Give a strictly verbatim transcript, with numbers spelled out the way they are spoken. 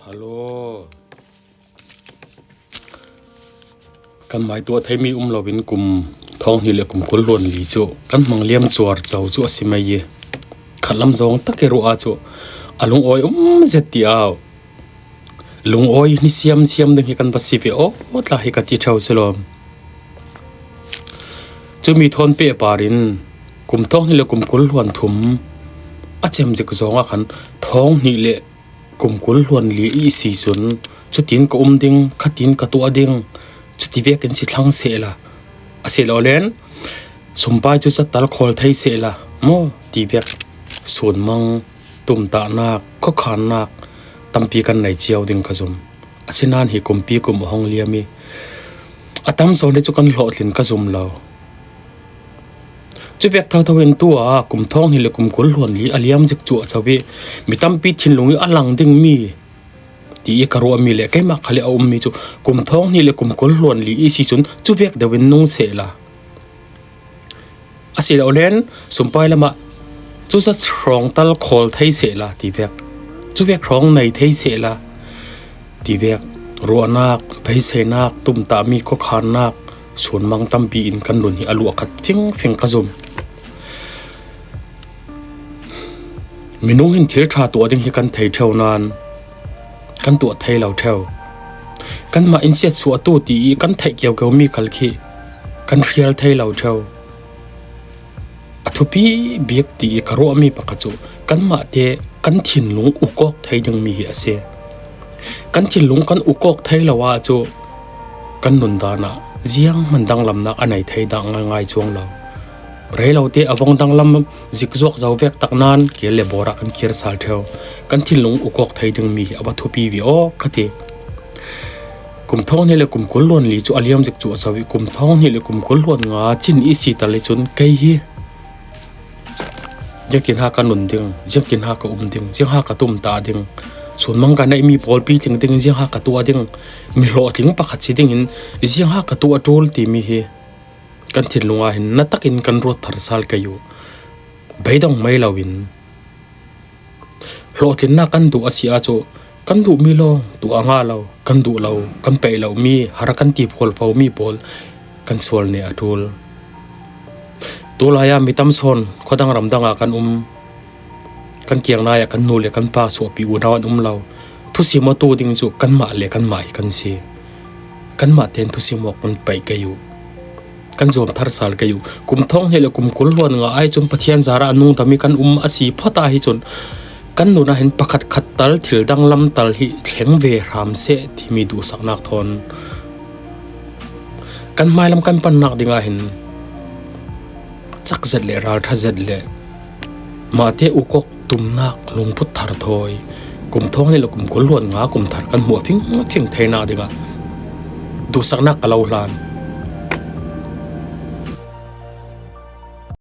Hello. Kan maituah thei mi um loin kum thawng hnih le kum kul hluan li cu kan hmang liam cuar co cu a si mai i khatlam zawng tak i ruah ah cu a lungawi um zet ti au. Lungawi ni siam siam ding hi kan va si ve aw tla hi ka ti ṭheu si lo. Cumi thawn pehpar in kum thawng hnih le kum kul hluan thum a cem zik zawng ah khan thawng hnih le kum kul hluan li i si cun cutin ka um ding, khatin ka tuah ding, cuti vekin si thlang sehla, a si lo len sumpai cu catal khawl thei sehla maw ti vek sunmang, tumtahnak, khuakhannak tampi kan nei cio ding ka zum. Asinain hi kumpi kum a hong liam i a tam sawn hi cu kan hlawhtlin ka zum lo. Cuvek thotho in tu ah kum thawng hnih le kum kul hluan li a liam zik cuah co i mi tampi thinlung i a lang dingmi ti i ka ruahmi le keimah khal i a ummi cu kum thawng hnih le kum kul hluan li i si cun cuvek deuh in nung sehla, a si lo len sumpai lamah cuzat hrawng tal khawl thei sehla ti vek, cuvek hrawng nei thei sehla ti vek, ruahnak, beiseinak, tumtahmi khuakhannak, sunmang tampi in kan nun hi a luah khat fingfing ka zum. Minung hin thil ṭha tuah ding hi kan thei ṭheu nain kan tuah thei lo ṭheu. Kanmah in siatsuahtu ti i kan theih keukeu mi khal khi kan hrial thei lo ṭheu. A thupi bik ti i ka ruahmi pakhat cu kanmah te kan thinlung ukawk thei dingmi hi a si. Kan thinlung kan ukawk thei lo ahcun kan nundan ah zianghman danglamnak a nei thei dah ngaingai cuang lo. Rei lo te a vong danglam zikzuak zo vek tak nain kir le bawr ah kan kir sal ṭheu. Kan thinlung ukawk thei dingmi hi a va thupi ve aw ka ti. Kum thawng hnih le kum kul hluan li cu a liam zik cuah co i kum thawng hnih le kum kul hluan nga cin i si tal i cun kei hi ziangkhin ha ka nun ding, ziangkhin ha ka um ding, ziang ha ka tumtah ding, sunmang ka neihmi pawlpi tling ding, ziang ha ka tuah ding, mi hlawhtling pakhat si dingin ziang ha ka tuah ṭul timi hi kan thinlung ah hin na takin kan ruat thar sal kei uh. Beidong mai loin hlawhtlinnak kan duh a si ahcun kan duhmi lawng tuah a ngah lo, kan duh lo, kan peih lomi, har kan ti phualphomi pawl kan sual nih a ṭul. Tulai ah mi tam sawn khuadang ramdang ah kan um, kan kiang nai ah kan nu le kan pa suahpi unau an um lo. Thusim awtu ding cu kanmah le kanmah hi kan si. Kanmah tein thusim awk kan peih kei uh. Kan zuam thar sal kei uh. Kum thawng hnih le kum kul hluan nga ai cun Pathian zarah nungdam i kan um a si phawt ah hi cun kan nun ah hin pakhat khat tal thil danglam tal hi thleng ve hram seh timi duhsaknak thawn kan hmailam kan pannak ding ah hin cak zet le ralṭha zet le mahte ukawk tumnak lungput thar thawi kum thawng hnih le kum kul hluan nga kum thar kan hmuh fingfing theinak dingah duhsaknak ka lo hlan.